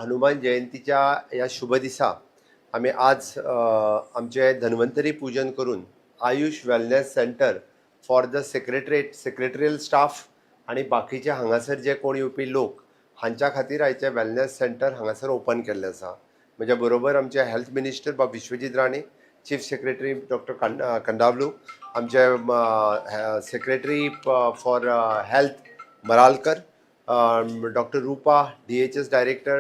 हनुमान जयंतीच्या ह्या शुभ दिसा आमी आज आमचें धन्वंतरी पूजन करून Ayush wellness centre for the secretarial staff आनी बाकीचे हांगासर जे कोण येवपी लोक हांच्या खातीर आयचें वेलनेस सेंटर हांगासर ओपन केल्लें आसा. म्हज्या बरोबर आमचे हेल्थ मिनिस्टर बाब Vishwajit Rane, chief secretary doctor Kandavelu, आमचे secretary for health Maralkar, doctor Rupa, DHS director,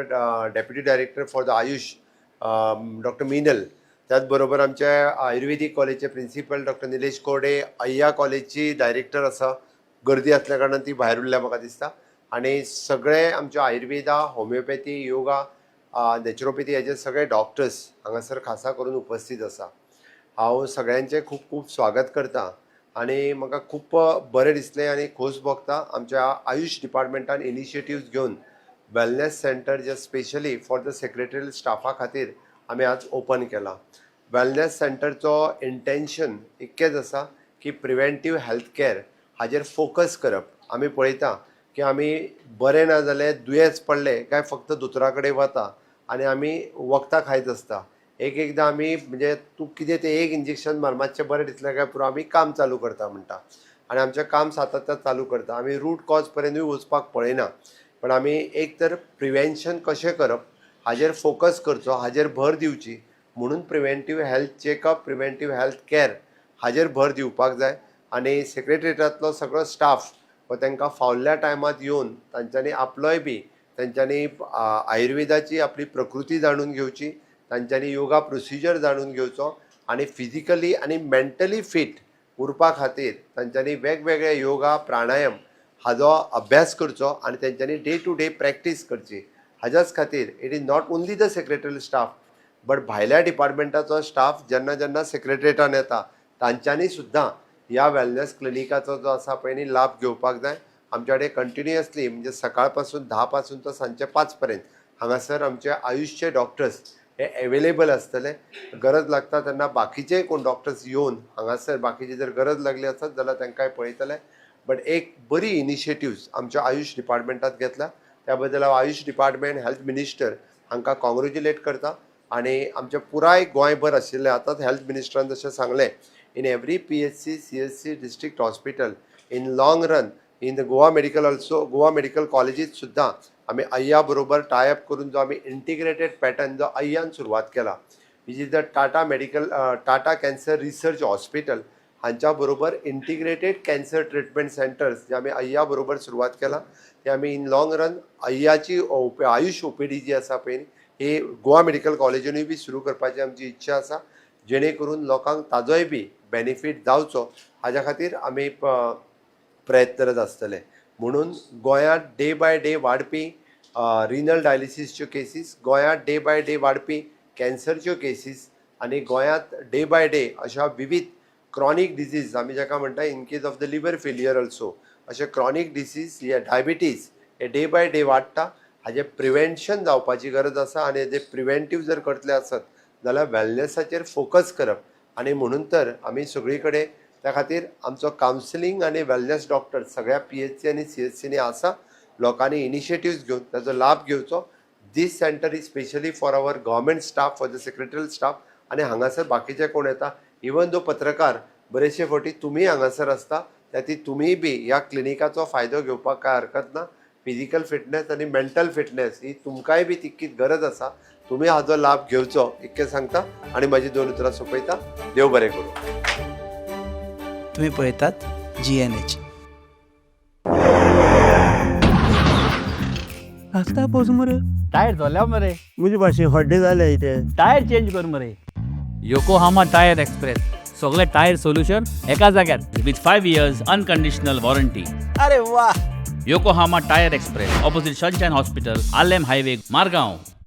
deputy director for the Ayush doctor Meenal, त्याच बरोबर आमचे आयुर्वेदीक कॉलेजचे प्रिंसिपल डॉक्टर निलेश कोडे, अय्या कॉलेजची डायरेक्टर आसा. गर्दी आसल्या कारणान ती भायर उरल्या म्हाका दिसता. आनी सगळे आमचे आयुर्वेदा, होमिओपॅथी, योगा, नॅचरोपॅथी हेजे सगळे डॉक्टर्स हांगासर खासा करून उपस्थीत आसा. हांव सगळ्यांचें खूब खूब स्वागत करता आनी म्हाका खूब बरें दिसलें आनी खोस भोगता, आमच्या आयुष डिपार्टमेंटान इनिशिएटिव्स घेवन wellness centre J specially for the secretarial स्टाफा खातीर आमी आज ओपन केलां. वेलनेस सेंटरचो इंटेन्शन इतकेंच आसा की प्रिवेंटीव हेल्थ केअर हाजेर फोकस करप. आमी पळयता की आमी बरें ना जालें, दुयेंस पडलें काय फक्त दोतोरा कडेन वता आनी आमी वखदां खायत आसता. एक एकदां आमी म्हणजे तूं कितें तें एक इंजेक्शन मार, मातशें बरें दिसलें काय पुरो, आमी काम चालू करता म्हणटा आनी आमचें काम सातत्यान चालू करता. आमी रूट कॉज पर्यंतूय वचपाक पळयना, पण आमी एक तर प्रिवेन्शन कशें करप हाजेर फोकस करचो, हाजेर भर दिवची. म्हणून preventive health checkup, preventive health care हाजेर भर दिवपाक जाय. आनी सेक्रेटरीटांतलो सगळो स्टाफ हो तांकां फावल्या टायमात येवन तांच्यांनी आपलोय बी तांच्यांनी आयुर्वेदाची आपली प्रकृती जाणून घेवची, तांच्यांनी योगा प्रोसिजर जाणून घेवचो आनी फिजिकली आनी मेंटली फिट उरपा खातीर तांच्यांनी वेगवेगळे योगा, प्राणायाम हाजो अभ्यास करचो आनी तेंच्यांनी डे टू डे प्रॅक्टीस करची. हाज्याच खातीर it is not only the secretarial staff, but भायल्या डिपार्टमेंटाचो स्टाफ जेन्ना जेन्ना सेक्रेटरीटान येता, तांच्यांनी सुद्दां ह्या वेलनेस क्लिनिकाचो जो आसा पळय न्ही लाभ घेवपाक जाय. आमच्या कडेन कंटिन्युअसली म्हणजे सकाळ पासून 10 पासून तो सांजचे 5 पर्यंत हांगासर आमचे आयुषचे डॉक्टर्स हे एवेलेबल आसतले. गरज लागता तेन्ना बाकीचे कोण डॉक्टर्स येवन हांगासर बाकीची जर गरज लागली आसत जाल्यार तांकांय पळयतले. बट एक बरी इनिशिएटिव्स आमच्या आयुष डिपार्टमेंटात घेतला, त्या बद्दल हांव आयुष डिपार्टमेंट, हेल्थ मिनिस्टर हांकां कॉंग्रेच्युलेट करता. आनी आमच्या पुराय गोंयभर आशिल्ले, आतांच हेल्थ मिनिस्टरान जशें सांगलें, in every PHC, CHC, district hospital, in long run in the Goa medical also, Goa medical कॉलेजीत सुद्दां आमी अय्या बरोबर टायअप करून जो आमी इंटिग्रेटेड पॅटर्न जो अय्यान सुरवात केला, which is the Tata medical Tata Cancer Research Hospital हांच्या बरोबर इंटिग्रेटेड कॅन्सर ट्रिटमेंट सेंटर्स जे आमी अय्या बरोबर सुरवात केला, ते आमी इन लाँग रन अय्याची आयुष ओपीडी जी आसा पळय ही गोवा मेडिकल कॉलेजीनूय बी सुरू करपाची आमची इच्छा आसा, जेणे करून लोकांक ताजोय बी बेनिफीट जावचो. हाज्या खातीर आमी प्रयत्नरत आसतले. म्हणून गोंयांत डे बाय डे वाडपी रिनल डायलिसीसच्यो केसीस, गोंयांत डे बाय डे वाडपी कॅन्सरच्यो केसीस आनी गोंयांत डे बाय डे अशा विविध क्रॉनीक डिजीज, आमी जाका म्हणटा in case of the liver failure also, अशे क्रॉनीक डिसीज हे, डायबिटीज हे डे बाय डे वाडटा. हाजें प्रिवेन्शन जावपाची गरज आसा आनी हेजें प्रिवेंटीव जर करतले आसत जाल्यार वेलनेसाचेर फोकस करप. आनी म्हणून तर आमी सगळी कडेन त्या खातीर आमचो कावन्सिलींग आनी वेलनेस डॉक्टर सगळ्या पीएचसी आनी सीएचसीनी आसा. लोकांनी इनिशिएटिव्स घेवन ताजो लाभ घेवचो. This centre is specially for our government staff, for the secretarial staff. आनी हांगासर बाकीचे कोण येता, इवन दो पत्रकार बरेचशे फावटी तुमी हांगासर आसता, त्या ती तुमीय बी ह्या क्लिनिकाचो फायदो घेवपाक कांय हरकत ना. फिजिकल फिटनेस आनी मेंटल फिटनेस ही तुमकांय बी तितकीच गरज आसा. तुमी हाजो लाभ घेवचो इतकें सांगता आनी म्हाजी दोन उतरां सोंपयता. देव बरें करूं. तुम्ही पळयतात जीएनएच. रस्ता पोच मरे. टायर जोल्या मरे. म्हजे भाशेन हड्डे जाले इथे. टायर चेंज कर मरे. योकोहामा टायर एक्सप्रेस, सगळे टायर सोल्युशन एका जाग्यार with 5 years unconditional warranty. अरे वा! Yokohama Tyre Express, opposite Sunshine Hospital, Arlem Highway, Margao.